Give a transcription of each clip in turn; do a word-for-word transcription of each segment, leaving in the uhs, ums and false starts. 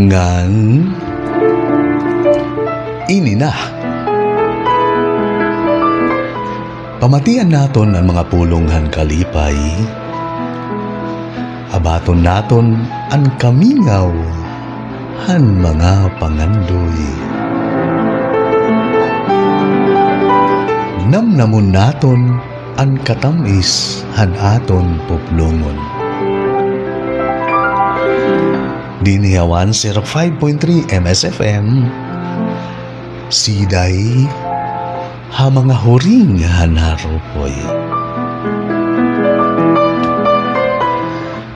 Ngan, ini na. Pamatian naton an mga pulong han kalipay. Abaton naton an kamingaw han mga pangandoy. Namnamon naton an katam-is han aton puplongon. Dinhi ha one zero five point three M S F M, Siday ha mga huring han Haropoy.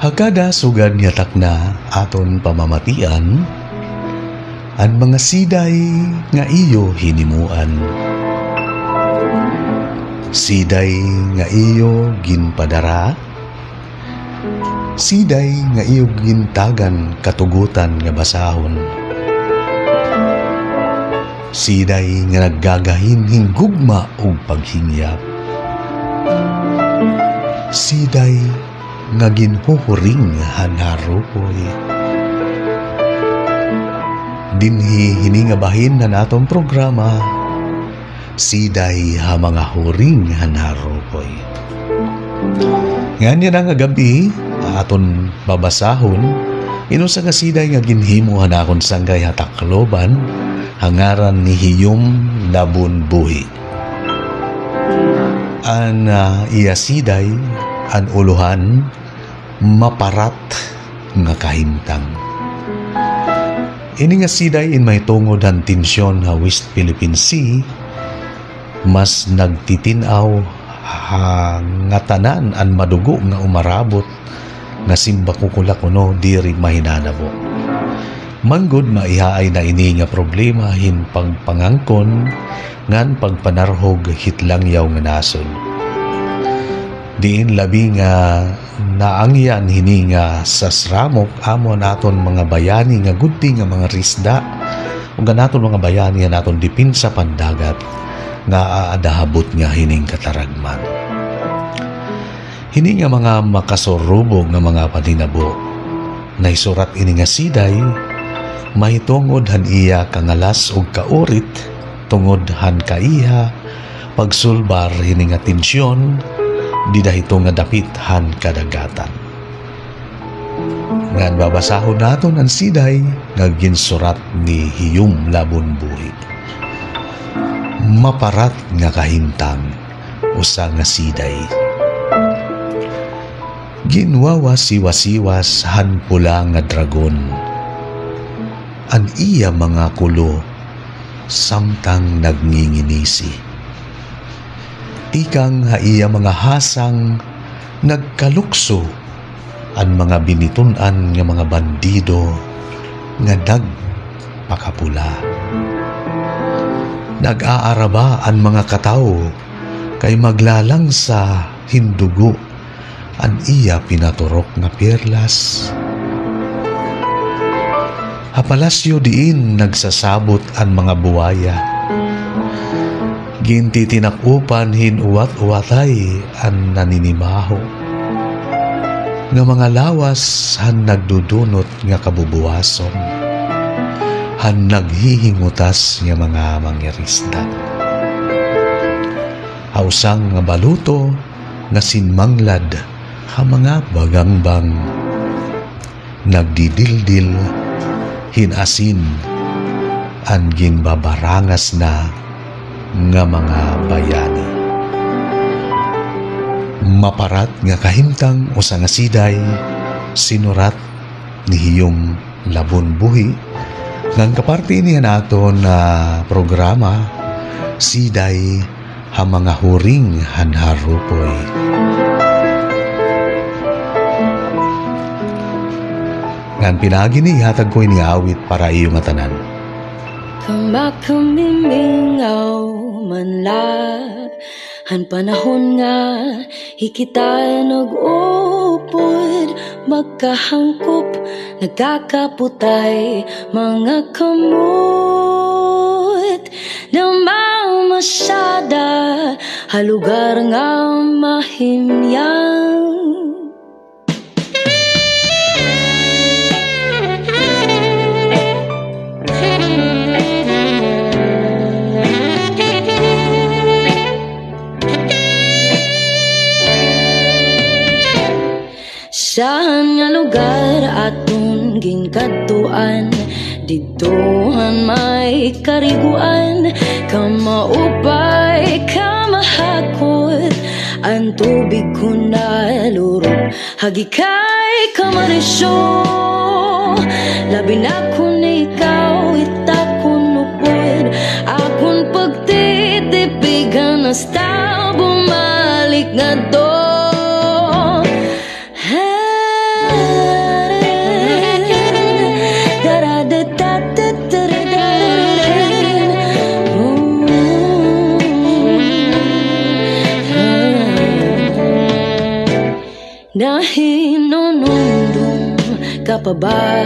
Ha kada sugad nga takna aton pamamatian, an mga siday nga iyo hinimuan. Siday nga iyo ginpadara. Siday nga iyo gintagan katugotan nga basahon. Siday nga naggagahin hin gugma ug paghingyap. Siday nga ginhuhuring han Haropoy. Dinhi hini nga bahin han aton programa, Siday ha mga huring han Haropoy. Ngan yana nga gab-i, aton babasahon in usa nga siday nga ginhimo han akon sanggay ha Tacloban, ha ngaran ni Hiyom Labon Buhi. An, ah, iya siday, an ulohan, Maparat nga Kahimtang. Ini nga siday in mahitungod han tensyon ha West Philippine Sea, mas nagtitin-aw ha ngatanan an madugo nga umarabot nga simbakukulak kuno diri mahinanabo. Manggod maihaay na ini nga problema hin pagpangangkon ngan pagpanarhog hit langyaw nga nasod. Diin labi nga naangyan hini nga sasramok amo an aton mga bayani nga gudti nga mga risda, ug an aton mga bayani an aton depensa pandagat nga aada ha butnga hining kataragman. Hini nga mga makasurubog nga mga panhinabo, nahisurat ini nga siday, mahitungod han iya kangalas ug kaurit, tungod han kaiha, pagsulbar hini nga tensyon, dida hito nga dapit han kadagatan. Ngan babasahon naton an siday nga ginsurat ni Hiyom Labon Buhi. Maparat nga Kahimtang, usa nga siday. Ginwawasiwasiwas han pula nga dragon an iya mga kulo samtang nagnginginisi. Tikang ha iya mga hasang nagkalukso an mga binitun-an nga mga bandido nga nagpakapula. Nag-aaraba an mga katawo kay maglalangsa hin dugo an iya pinaturok nga perlas. Ha palasyo diin nagsasabot an mga buwaya, gintitinakupan hin uwat-uwatay an naninimaho nga mga lawas han nagdudunot nga kabubuwason, han naghihingutas nga mga mangirisda. Ha usa nga baluto nga sinmanglad ha mga bagangbang, nagdidildil hin asin an ginbabarangas na nga mga bayani. Maparat nga Kahimtang, usa nga siday, sinurat ni Hiyom Labon Buhi, ngan kaparte ini han aton, ah, programa, Siday ha mga Huring han Haropoy. Ngan pinaagi ini, ihatag ko ini nga awit para iyo ngatanan. Kamakamimingaw man la han panahon nga hi kita nag-upod, magkahangkop, nagkakaputay, mga kamot, namamasyada ha lugar nga mahimyang. Dahan nga lugar aton ginkadtuan, didto han may kariguan, kamaupay, kamahakot, an tubig kon nalurop. Hagi kay kamarisyo, labi na kon ikaw it akon upod, akon pagtitipigan hasta bumalik ngadto. Nahinunumdom ka pa ba?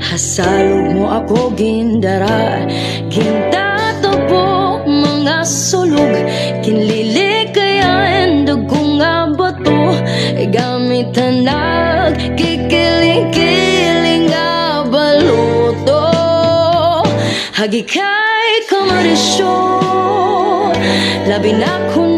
Ha salog mo ako gindara, gintatapo mga sulog, ginlilikayan dagko nga bato, gamit han nagkikiling-kiling nga baluto. Hagi kay kamarisyo, labi na kon